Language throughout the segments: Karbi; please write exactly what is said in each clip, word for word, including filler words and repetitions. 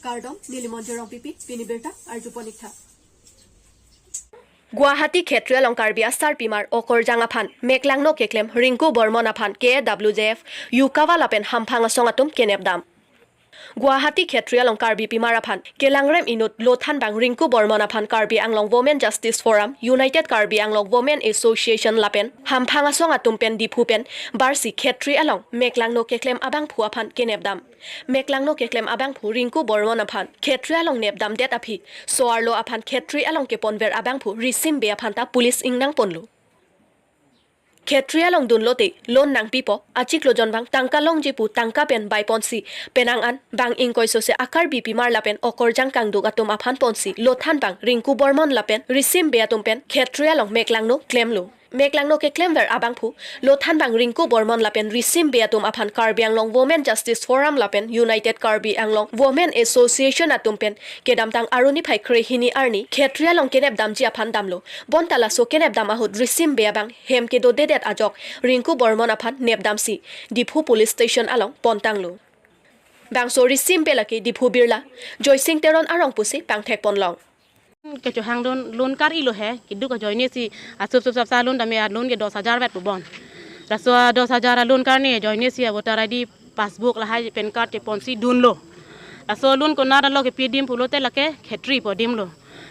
Kardom, neli Monjir Rongpipi, pini birta arjupon ik tha. Guwahati Khetri along Karbi asarpimar okorjang aphan meklangno keklem Rinku Bormon aphan K W J F, Yukawa lapen hamphang asong atum kenepdam. Guwahati Khetri along Karbipimar aphan kelangrem inut lothanbang Rinku Bormon aphan Karbi Anglong Women Justice Forum, United Karbi Anglong Women Association lapen hamphang asong atum pen Diphu pen barsi Khetri along meklangno keklem abangphu aphan kenepdam. Meklangno keklem abangphu Rinku Bormon aphan Khetri along nepdamdet aphi, so-arlo aphan Khetri along keponver abangphu Risim Bey aphan ta police ingnangponlo. Khetri along dunlote loan nangpipo, achiklo jonvang tangka longji pu tangka pen baiponsi, penang an bang ingkoi sose a-Karbipimar lapen okorjang kangduk atum aphan ponsi lothanbang Rinku Bormon lapen Risim Bey atum pen Khetri along meklangno klemlo. Meklangno keklemver abangphu lothanbang Rinku Bormon lapen Risim Bey atum aphan Karbi Anglong Women Justice Forum lapen United Karbi Anglong Women Association atum pen kedamtang Aru niphai krehini arni Khetri along kenepdamji aphan damlo. Bonta laso kenepdam ahut Risim Bey abang hem kedodedet ajok Rinku Bormon aphan nepdamsi Diphu Police Station along pontanglo. Bangso Risim Bey lake Diphu birla Joysing Teron arong pusi pangthekponlong. Kechohangdun loan kar-ilo he, keduk ajoinesi asup sup sapsa loan dame a-loan ke dos hajar vet pu bon. Laso dos hajar a-loan karne ajoinesi a-voter I D, passbook lahai PAN card cheponsi dunlo. Laso loan konat alo kepidim pulote lake Khetri pu adimlo.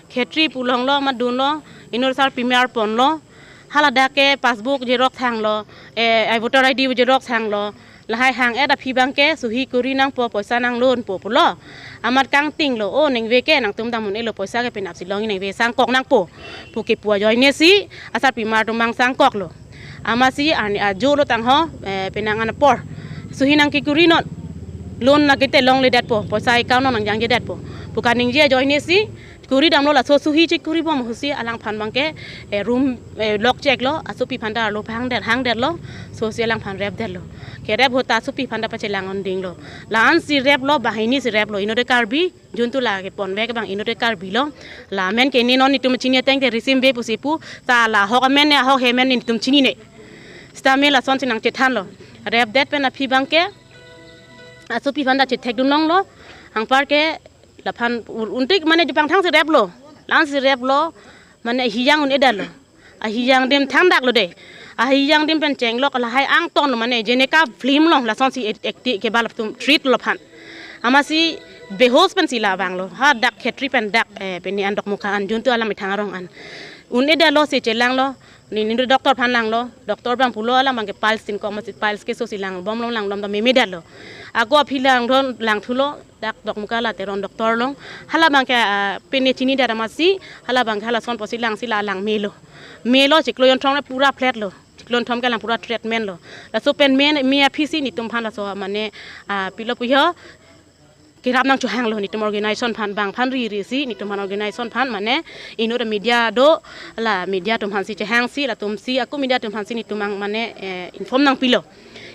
Khetri pu longlo amat dunlo, inut asarpimar ponlo. Hala dak ke passbook xerox thanglo, eh, voter I D xerox thanglo. Lahai hang-et aphi abangke suhi kuri nangpo, poisa nang-loan po pulo. Amat kangtinglo, o ningve ke nangtum dam un-elo, poisa ke penapsi longji, ningve sangkok nangpo pu kepu ajoinesi asarpimar atum mang sangkoklo. Amatsi arni ajo lo tangho, eh, penang an apor suhi nangkekuri non. Loan lake te longledetpo, poisa account nang nangjangjidetpo pu kaningje ajoinesi kuri damlo. Laso suhi chekuri bom ahutsi alangphan abangke, eh, room, eh, lock cheklo, asopi aphan ta arlo aphan hangdet, hangdetlo, sosi alangphan repdetlo. Kerep ahut ta asopi aphan ta pachelang-undinglo. La-ansi replo, banghini si replo, inut Karbi, juntu la keponvek abang inut Karbi lo. La amen ke ne non netum chini ateng te Risim Bey pusi pu, ta la ahok amen ne, ahok he amen netum chinine. Sitame lasonsi nangchethanlo. Repdet pen aphi abangke asopi aphan ta chethekdun longlo. Anparke laphan un-, untik mane jupang thangsi replo. La-ansi replo, mane ahiyang un-edetlo. Ahiyang adim thandaklo de. Ahiyang adim pen chenglok lahai angton lo, mane Jenaka film along lasonsi ek-, acting ke bal atum treat lo aphan. Amatsi behos pensi la vanglo. Ha dak Khetri pen dak, eh, pini an Dokmoka an juntu alam ithang arong an. Un-edetlo si chelanglo. Ne, ne doctor aphan langlo. Doctor abang pulo alam abangke piles tin ko, amatsi piles keso si langbomlo, langlom ta memedetlo. Ako aphi langdun langthulo. Dak Dokmoka la Teron doctor along. Hala abangke, ah, pine chinidet amatsi, hala abangke halason pusi langsi la lang melo. Melo chiklo jonthom le pura flat lo. Chiklo jonthom ke lang pura treatment lo. Laso pen me, me aphisi netum aphan laso mane, ah, pilo puyo kerap nangchohanglo netum organization aphan, bang aphan ri risi netum aphan organization aphan mane inut media do, la media atum aphansi chehangsi, latumsi ako media atum aphansi netum ang mane, eh, inform nangpilo.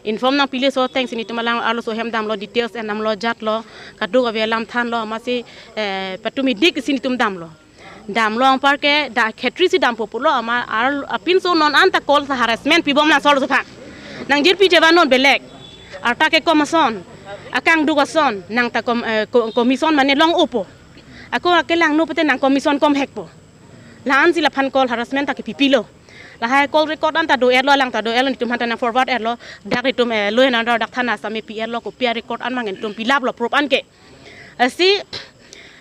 Inform nangpilo, laso atengsi netum alang arloso hem damlo, details en damlo, jatlo, kaduk ave alam thanlo, amatsi, eh, patumi diksi netum damlo. Damlo anparke dak Khetri si dampo pulo, amat ar apinso non anta call sa harassment pibom laso arloso aphan. Nangjirpi chevan non belek. Arta ke kom ason, akangduk ason, nang ta kom, eh, ko-, commission mane long-opo. Ako akelangno pute nang commission kom hekpo. La-ansi laphan call harassment ta kepipilo. Lahai call record anta do-etlo, alang ta do-etlo, netum aphan ta nang forward etlo, dak netum, eh, law and order dak thana sitame pi-etlo, kopi a-record an abang netum pilaplo, proof an ke. Lasi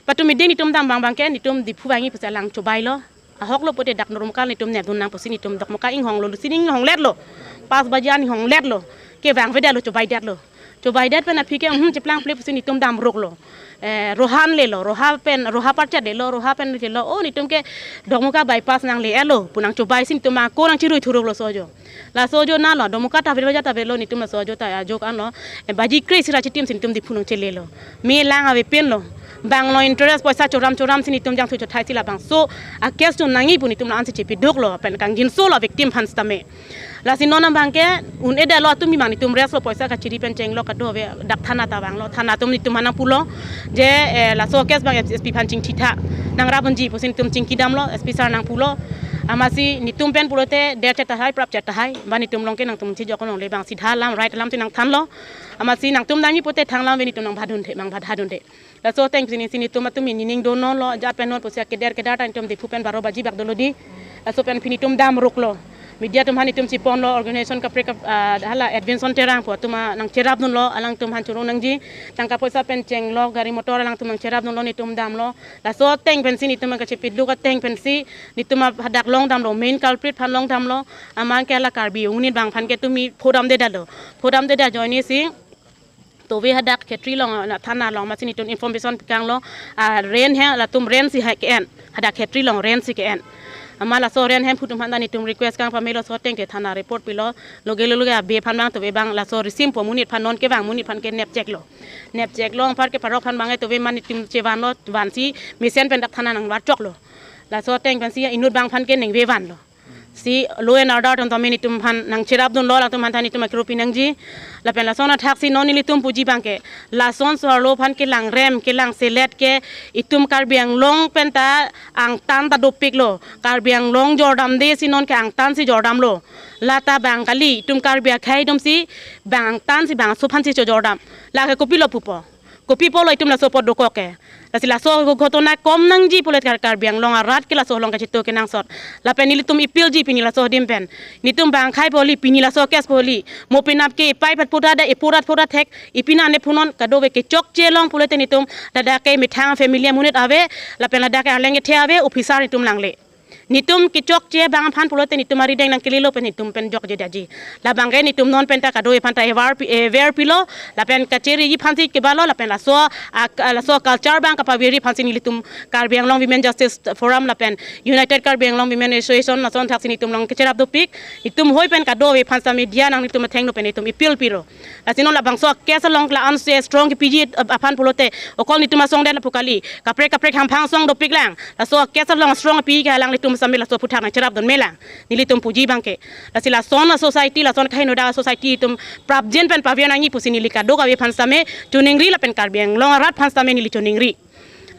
patumi ding netum dam abang abangke netum Diphu vangji pusi alang chobailo. Ahoklo pute dak Dokmoka netum nepdun nang pusi netum Dokmoka inghonglo, lusi inghongletlo. Pas baji an inghongletlo. Kevangvedetlo, chobaidetlo. Chobaidet pen aphi ke, mhm, cheplangple pusi netum damroklo. Eh, Rohan lelo, Roha pen, Roha parchet lelo, Roha pen lelo. O netum ke Dokmoka bypass nangle-etlo pu nangchobaisi netum ako nangcherui thuroklo laso ajo. Laso ajo nalo, Dokmoka ta avelo, jat avelo, netum laso ajo ta ajok anlo. Eh, baji kre-isi ra chitimsi netum Diphu nangchelelo. Me lang ave penlo. Banglo interest poisa choram choramsi netum jangthu chothaisi labangso a-case chun nangji pu netum la-ansi chepiduklo, pen kangjinso lo victim aphan sitame. Lasi non abang ke un-edetlo atum, bang netum rest lo, poisa kachiri pen chenglok kadokave, dak thana ta vanglo, thana atum netum aphan nangpulo je, eh, laso case abang S P aphan chingthitha, nangrap unji pusi netum chingkidamlo, S P sir nangpulo. Amatsi netum pen pulote der chet tahai, prap chet tahai, ba netum along ke nangtum chijok longle, bang sida alam, right alam si nangthanlo. Amatsi nangtum nangji pute thang alam ave, netum nangbadun the, nangbadun the. Laso ateng pensi netum atum nening dono lo, ajat pen non pusi keder keder ta netum Diphu pen baro baji bak dolo di. Laso pen pini netum dam ruklo. Media atum aphan netum chiponlo, organization kaprek kap-, ah, hala Edwinson Terang pu atum nangcherapdunlo, alangtum aphan choro nangji. Tangka poisa pen chenglok, gari motor alangtum nangcherapdunlo, netum damlo. Laso ateng pensi netum kachepiduk ateng pensi netum hadak longdamlo, main culprit aphan longdamlo. Amat ke hala Karbi unit abang aphan ke tumi phodamdedetlo. Phodamdedet ajoine si tove hadak Khetri along, ah, thana along, amatsi netum information pikanglo, ah, rent he, latum rent si hai ke-en, hadak Khetri along rent si ke-en. Amat laso rent hemphu atum aphan ta netum request kangpamelo, laso ateng ke thana report pilo, loge loge abe aphan abang, tove abang, laso risim po amonit aphan, non kevang amonit aphan ke nepcheklo. Nepcheklo, anpar ke parok aphan abang ke tove amat netum chevanlo, vansi mesen pen dak thana nangvarchoklo. Laso ateng pensi inut abang aphan ke ningve vanlo. Si law and order atum tame netum aphan nangcherapdunlo, latum aphan ta netum akropi nangji. Lapen lason athaksi non nelitum puji abang ke, lason so-arlo aphan kelang rem, kelang selet ke, itum Karbi Anglong pen ta angtan ta dopiklo. Karbi Anglong jordamde si non ke angtan si jordamlo. La ta bang kali, itum Karbi akhei atum si bang angtan si bangso aphan si chojordam. Lake kopilo pupo? Kopi pulo itum laso apot dokok ke? Lasi laso ghotona kom nangji pulote Kar-, Karbi Anglong arat ke laso along kachito kenangsot. Lapen nelitum appeal ji pini laso adim pen. Netum bang akhei pu kali, pini laso case pu kali. Mo penap ke ipai pat pura da, ipura pura thek, ipina ne phunon, kadokave kechokche along pulote netum ladak ke methang family amonit ave, lapen ladak ke arleng kethe ave, officer netum langle. Netum kechokche abang aphan pulote netum arideng nangkelelo pen netum pen jokjedetji. Labang ke netum non pen ta kadokave aphan ta aware pi-, aware pilo, lapen kachariji aphansi kevanglo, lapen laso, ah, laso culture abang kapavirji aphansi nelitum Karbi Anglong Women Justice Forum lapen United Karbi Anglong Women Association lason athaksi netum along kecherap dopik, netum hoi pen kadokave aphan sa media nang netum athengno pen netum appeal pilo. Lasi non labangso case along la-an se strong kepiji aphan pulote, okol netum asong den pu kali, kaprek kaprek hamphang asong dopiklang. Laso case along strong pi ke alanglitum same laso aphuthak nangcherapdun melang. Nelitum puji abang ke. Lasi lason a-society, lason kaheno dak a-society atum prapjin pen pavir nangji pusi neli kadokave aphan same choningri lapen Karbi Anglong arat aphan same neli choningri.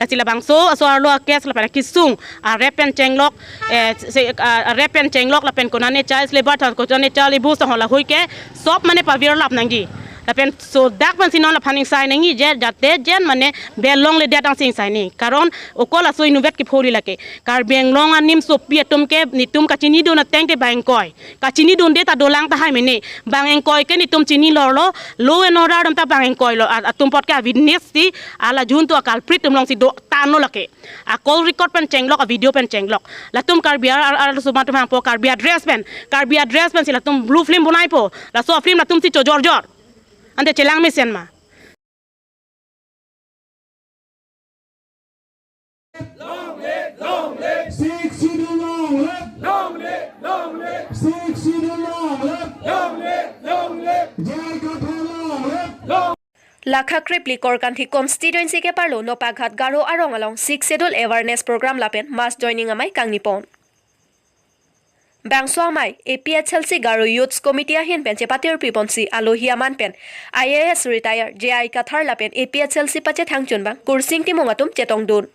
Lasi labangso aso-arlo a-case lapen akisung, a-rape pen chenglok, eh, se, ah, a-rape pen chenglok lapen konane child labour tha, konane child abuse tha, hala hui ke sob mane pavirlap nangji. Lapen so dak pensi non laphan ingsai nangji je, jate jen mane belong le dia tangsi ingsai nangji. Karon okol laso inutvet kepho kali lake. Karbi Anglong animsopi atum ke netum kachinidun ateng te bang ingkoi. Kachinidunde ta dolang tahai mene. Bang ingkoi ke netum chini lorlo, law and order atum ta bang ingkoilo, a-, atum apot ke a-witness si, ala juntu a-culprit atum alongsi dotanlo lake. A-call record pen chenglok, a-video pen chenglok. Latum Karbi ar, ar, ar, sumat atum hangpo Karbi a-dress pen, Karbi a-dress pensi latum blue film bonaipo. Laso film latumsi chojorjor. Ante chelang mesen ma. Long live, long live. Sixth Schedule long live. Long live, long live. Sixth Schedule long live. Long live, long live. J I Kathar long live. Long Lakha krepli Korkanthi constituency keparlo Nopaghat Garo arong along Sixth Schedule awareness program lapen mass joining amei kangnipon. Bangso amei A P H L C Garo Youths Committee ahin pen chepatirpiponsi alohi aman pen I A S retire J I Kathar lapen A P H L C pachethangchun abang Kursing Timung atum chetongdun.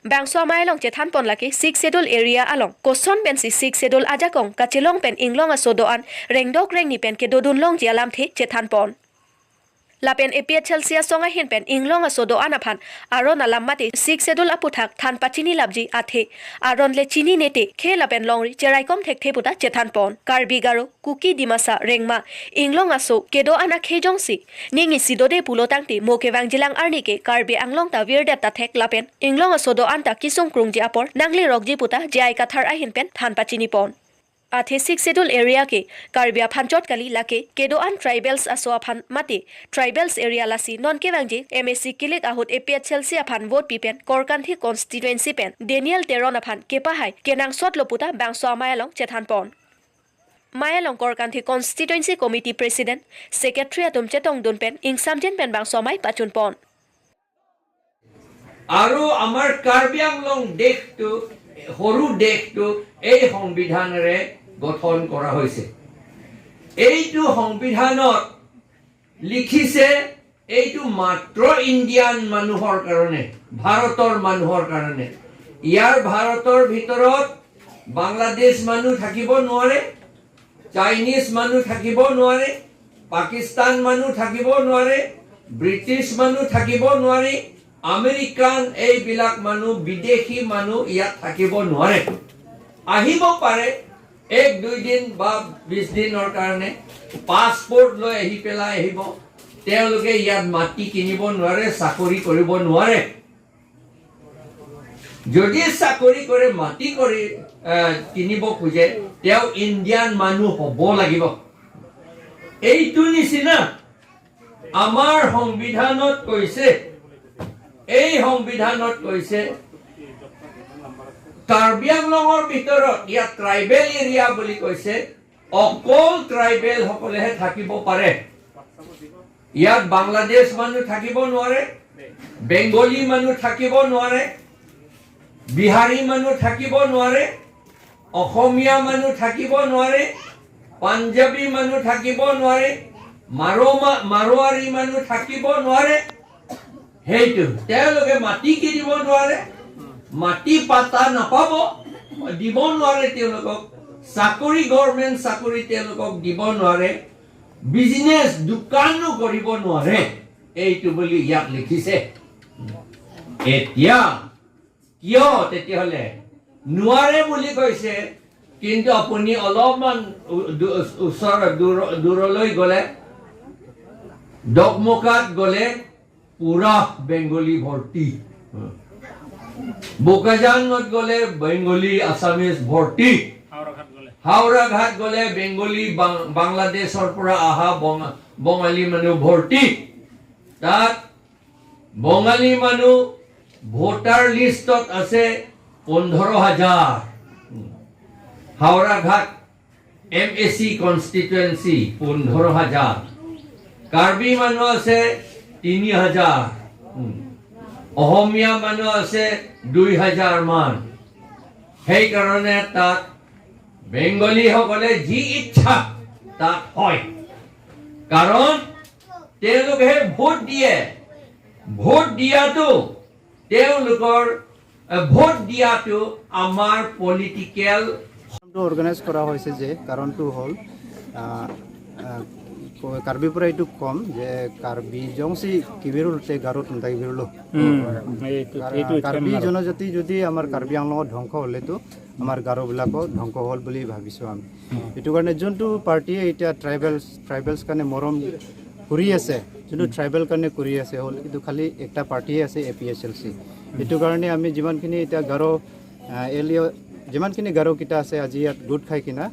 Bangso amei along chethanpon lake Sixth Schedule area along koson pensi Sixth Schedule ajakong kachelong pen inglong aso do-an rengdok rengni pen kedodun longji alamthe chethanpon. Lapen A P H L C asong ahin pen inglong aso do-an aphan aron alam mate Sixth Schedule aphuthak than pachinilapji athe aron le chinine te khei lapen longri cheraikom thekthe puta chethanpon. Karbi Garo, Kuki, Dimasa, Rengma inglong aso kedo-an akhei jongsi ning isi dode pulo tangte mo kevangjilang arni ke Karbi Anglong ta virdet ta thek lapen inglong aso do-an ta kisung krungji apor nanglerokji puta J I Kathar ahin pen than pachinipon. Athe Sixth Schedule area ke Karbi aphan chot kali, lake kedo-an tribals aso aphan mate tribals area, lasi non kevangji M A C kilik ahut A P H L C aphan vote pi pen Korkanthi constituency pen Daniel Teron aphan kepahai kenangsotlo puta bangso amei along chethanpon. Amei along Korkanthi constituency committee president, secretary atum chetongdun pen ingsamjin pen bangso amei pachunpon. আৰু আমাৰ কাৰ্বি আংলং দেশটো, সৰু দেশটো এই সংবিধানেৰে গঠন কৰা হৈছে। এইটো সংবিধানত লিখিছে, এইটো মাত্ৰ ইণ্ডিয়ান মানুহৰ কাৰণে, ভাৰতৰ মানুহৰ কাৰণে। ইয়াৰ ভাৰতৰ ভিতৰত বাংলাদেশ মানুহ থাকিব নোৱাৰে, চাইনিজ মানুহ থাকিব নোৱাৰে, পাকিস্তান মানুহ থাকিব নোৱাৰে, ব্ৰিটিছ মানুহ থাকিব নোৱাৰে, আমেৰিকান এইবিলাক মানুহ, বিদেশী মানুহ ইয়াত থাকিব নোৱাৰে। আহিব পাৰে এক দুই দিন বা বিশ দিনৰ কাৰণে, পাছপোৰ্ট লৈ আহি পেলাই আহিব। তেওঁলোকে ইয়াত মাটি কিনিব নোৱাৰে, চাকৰি কৰিব নোৱাৰে। যদি চাকৰি কৰে, মাটি কৰি, আহ, কিনিব খোজে, তেওঁ ইণ্ডিয়ান মানুহ হ'ব লাগিব। এইটো নিচিনা আমাৰ সংবিধানত কৈছে, এই সংবিধানত কৈছে, কাৰ্বি আংলঙৰ ভিতৰত ইয়াত ট্ৰাইবেল এৰিয়া বুলি কৈছে, অকল ট্ৰাইবেল সকলেহে থাকিব পাৰে। ইয়াত বাংলাদেশ মানুহ থাকিব নোৱাৰে, বেংগলী মানুহ থাকিব নোৱাৰে, বিহাৰী মানুহ থাকিব নোৱাৰে, অসমীয়া মানুহ থাকিব নোৱাৰে, পাঞ্জাবী মানুহ থাকিব নোৱাৰে, মাৰোমা-, মাৰোৱাৰী মানুহ থাকিব নোৱাৰে। সেইটো তেওঁলোকে মাটি কিনিব নোৱাৰে, মাটি পাট্টা নাপাব, দিব নোৱাৰে তেওঁলোকক, চাকৰি, গভৰ্ণমেণ্ট চাকৰি তেওঁলোকক দিব নোৱাৰে, বিজনেছ দোকানো কৰিব নোৱাৰে। এইটো বুলি ইয়াত লিখিছে। এতিয়া কিয় তেতিয়াহ'লে নোৱাৰে বুলি কৈছে, কিন্তু আপুনি অলপমান উ-, দু-, ওচৰ, দূৰ, দূৰলৈ গ'লে, ডকমকাত গ'লে পুৰা বেংগলী ভৰ্তি, বোকাজানত গ'লে বেংগলী আছামিজ ভৰ্তি, হাওৰাঘাট গ'লে বেংগলী বাং-, বাংলাদেশৰ পৰা অহা বঙ-, বঙালী মানুহ ভৰ্তি। তাত বঙালী মানুহ ভোটাৰ লিষ্টত আছে পোন্ধৰ হাজাৰ। হাওৰাঘাট এম এ চি কনষ্টিটুৱেঞ্চি পোন্ধৰ হাজাৰ। কাৰ্বি মানুহ আছে তিনি হাজাৰ। উম। অসমীয়া মানুহ আছে দুই হাজাৰ মান। সেইকাৰণে তাত বেংগলীসকলে যি ইচ্ছা তাত হয়। কাৰণ তেওঁলোকেহে ভোট দিয়ে। ভোট দিয়াটো তেওঁলোকৰ, এ, ভোট দিয়াটো আমাৰ পলিটিকেল। কামটো অৰ্গেনাইজ কৰা হৈছে যে কাৰণটো হ'ল, আহ, আহ, ক-, কাৰ্বিৰ পৰা এইটো কম যে কাৰ্বি জংচি কিবিৰুল তে গাৰো তুন্তাই বিৰুলো। উম, এইটো, কাৰ-, এইটো কাৰ্বি একেবাৰে জনজাতি যদি আমাৰ কাৰ্বি আংলঙত ধ্বংস হ'লেতো আমাৰ গাৰোবিলাকো ধ্বংস হ'ল বুলি ভাবিছোঁ আমি। উম। এইটো কাৰণে যোনটো পাৰ্টিয়ে এতিয়া ট্ৰাইবেলছ, ট্ৰাইবেলছ কাৰণে মৰম কৰি আছে, যোনটো ট্ৰাইবেল কাৰণে কৰি আছে, হ'ল কিন্তু খালি একটা পাৰ্টিয়ে আছে, এ পি এইচ এল চি। এইটো কাৰণে আমি যিমানখিনি এতিয়া গাৰো, আহ, এলিয়-, যিমানখিনি গাৰোকেইটা আছে, আজি ইয়াত গোট খাই কিনা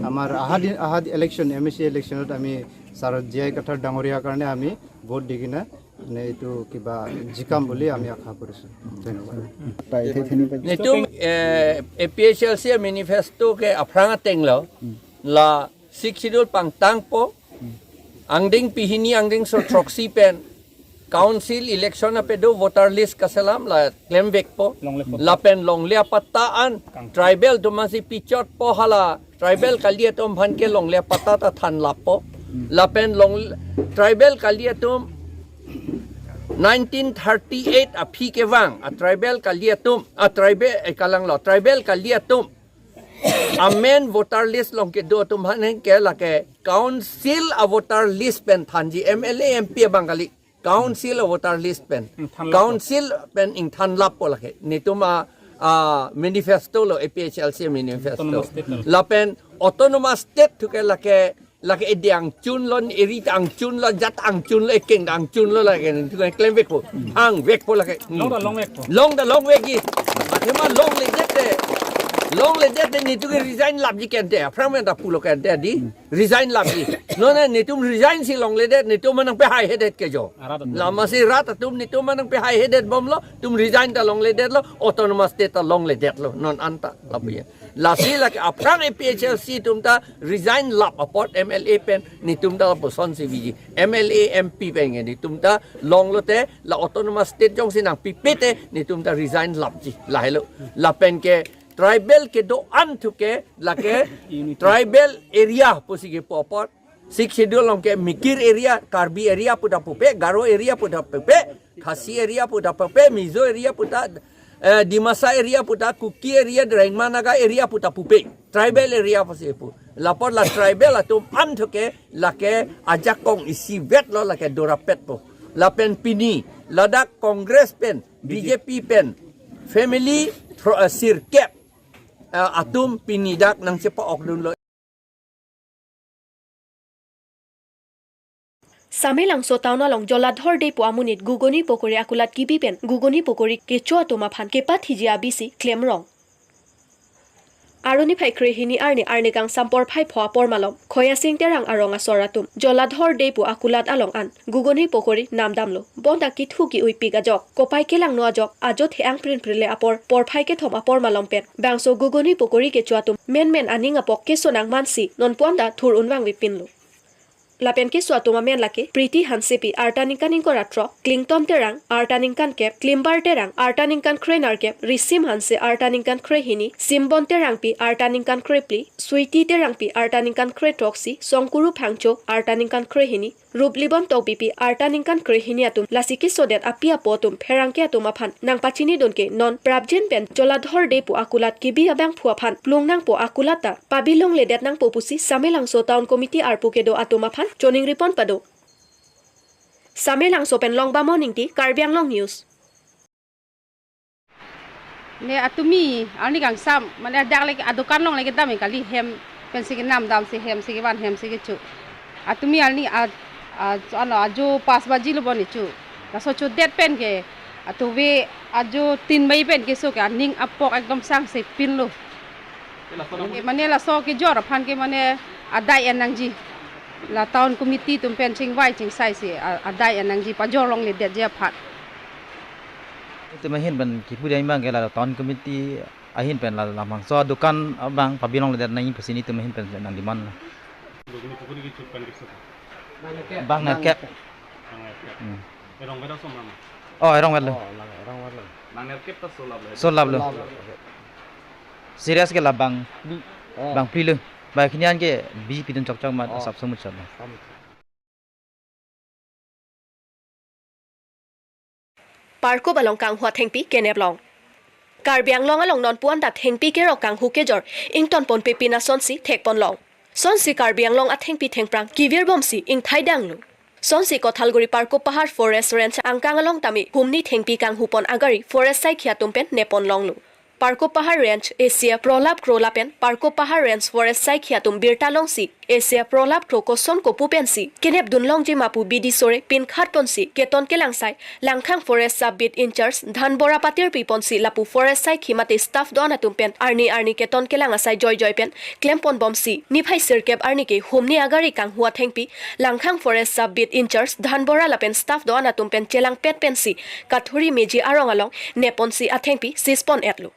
আমাৰ অহা দিন, অহা ইলেকশ্যন, এম এ চি ইলেকশ্যনত আমি ছাৰ জে আই কাথাৰ ডাঙৰীয়াৰ কাৰণে আমি ভোট দি কিনা মানে এইটো কিবা জিকাম বুলি আমি আশা কৰিছোঁ। ধন্যবাদ। Nelitum, eh, A P H L C manifesto ke aphrang atenglo, la Sixth Schedule pangtangpo, angdeng pihini angdeng so throksi pen council election ape do voter list kaselam la klemvekpo, lapen longle apatta an tribal atum asi pichotpo, hala tribal kali atum aphan ke longle apatta ta thanlappo. Lapen long tribal kali atum nineteen thirty-eight aphi kevang a tribal kali atum, a tribal, eh, kalanglo, tribal kali atum amen voter list along kedo atum aphan ke lake council a voter list pen thanji, M L A, M P abang kali. Council a voter list pen. Ingthanlappo. Council pen ingthanlappo lake. Nelitum a, a manifesto lo, A P H L C manifesto. Autonomous state lo. Lapen autonomous state thu ke lake, lake edi angchunlo, eri angchunlo, jat angchunlo, ekeng angchunlo lake. Thu ke klemvekpo. Hangvekpo lake. Long ta longvekpo. Long ta longvekji. Athema longledet te. Longledet te nelitum ke resign lapji kente. Aphrang men ta pulo kente di. Resign lapji. Non nelitum resign si longledet, nelitum aphan nangpehaihedet ke jo. Arat atum. Lama si rat atum nelitum aphan nangpehaihedet bomlo, nelitum resign ta longledetlo, autonomous state ta longledetlo, non anta lapu ya. Lasi lake aphrang A P H L C atum ta resign lap apot M L A pen nelitum ta lapuson si biji. M L A, M P pen ke nelitum ta longlote la autonomous state jongsi nangpipe te nelitum ta resign lapji. Lahelo. Lapen ke tribal kedo-an thu ke lake unity. Tribal area pusi kepu apot Sixth Schedule along ke Mikir area, Karbi area puta pupe, Garo area puta pupe, Khasi area puta pupe, Mizo area puta, eh, Dimasa area puta, Kuki area, Rengma Naga area puta pupe. Tribal area pusi pu. Lapor la tribal atum an thu ke lake ajakong isivet lo lake dorapetpo. Lapen pini ladak Congress pen, B J P pen, family thro-, eh, sirkep, eh, atum pini dak nangchepa-okdunlo. Samelangso town along Joladhor Dey pu amonit Gugoni Pokori akulat kebi pen Gugoni Pokori kecho atum aphan kepathiji abisi klemrong. Arni phai krehini arni arni kangsam porphai pho apor malom Khoyasing Terang arong asor atum Joladhor Dey pu akulat along an Gugoni Pokori namdamlo. Bonta kethu ke-uipik ajok, kopai kelangno ajok, ajo the-ang prinprinle apor, porphai kethom apor malom pen bangso Gugoni Pokori kecho atum menmen aning apok kesonang mansi nonpu-an ta thur-un vangvepinlo. Lapen keso atum amen lake Priti Hansepi, arta ningkan ingkoi ra throk, Clinton Terang, arta ningkan kep, Klimbar Terang, arta ningkan kre nerkep, Risim Hanse, arta ningkan krehini, Simbon Terangpi, arta ningkan krephli, Sweety Terangpi, arta ningkan krethroksi, Songkuru Phangcho, arta ningkan krehini, Ruplibon Tokbipi, arta ningkan krehini atum lasi kesodet api apo atum pherangke atum aphan nangpachinidun ke non prapjin pen Joladhor Dey pu akulat kebi abangphu aphan plung nangpo, akulat ta pabilongledet nangpo pusi Samelangso Town Committee arpu kedo atum aphan choningripon pado. Samelangso pen Longbamon Ingti, Karbi Anglong News. Ne atumi arni kangsam, mane adak lake adukan along lake dam kali, hem pensi kenamdamsi, hemsi kevan, hemsi kecho. Atumi arni a, a, ano ajo pas baji lo boni cho. Laso chodet pen ke, atuve ajo tin baji pen keso ke aning apok ekdom sangsepinlo. Mane laso kejor aphan ke mane adai en nangji. La town committee atum pen chingvai chingsaisi a-, adai en nangji, pajor longledetji aphan. Itum ahin pen kipu dai mang ke la town committee ahin pen la lamhangso adukan abang pabilongledet nangji pusi nelitum ahin pen nangdemand. Gugoni Pokori kecho pen keso. Bang nerkep. Bang nerkep. Hmm. Erong beda som nama. Oh, erong beda lo. Oh, lang erong beda lo. Bang nerkep ta solaplo. Solaplo. Solaplo. Serious ke la bang phli. Oh. Bang phli lo. Bang khini an ke B J P dun chokchok mat, oh, asap so muchot lo. Parkup along kanghu athengpi kenep long. Karbi Anglong along nonpu-an ta thengpi kerok kanghu kejor ingtonponpe pin asonsi thekpon long. Sonsi Karbi Anglong athengpi thengphrang kevirbomsi ingthaidanglo. Sonsi Kothalguri Parkup Pahar Forest Range angkang along tame humni thengpi kanghupon agari forest saikhi atum pen nepon longlo. Parkup Pahar Range A C F Prolab Kro lapen Parkup Pahar Range Forest saikhi atum birta longsi A C F Prolab Kro koson kopu pensi kenepdun longji ma pu bidi sore pinkhatponsi keton kelang asai Langkhang Forest Sub Beat Incharge Dhan Bora patirpiponsi lapu forest saikhi mate staff do-an atum pen arni arni keton kelang asai joijoi pen klemponbomsi niphai sirkep arni ke humni agari kanghu athengpi Langkhang Forest Sub Beat Incharge Dhan Bora lapen staff do-an atum pen chelangpet pensi Kathuri Meji arong along nepponsi athengpi sispon-etlo.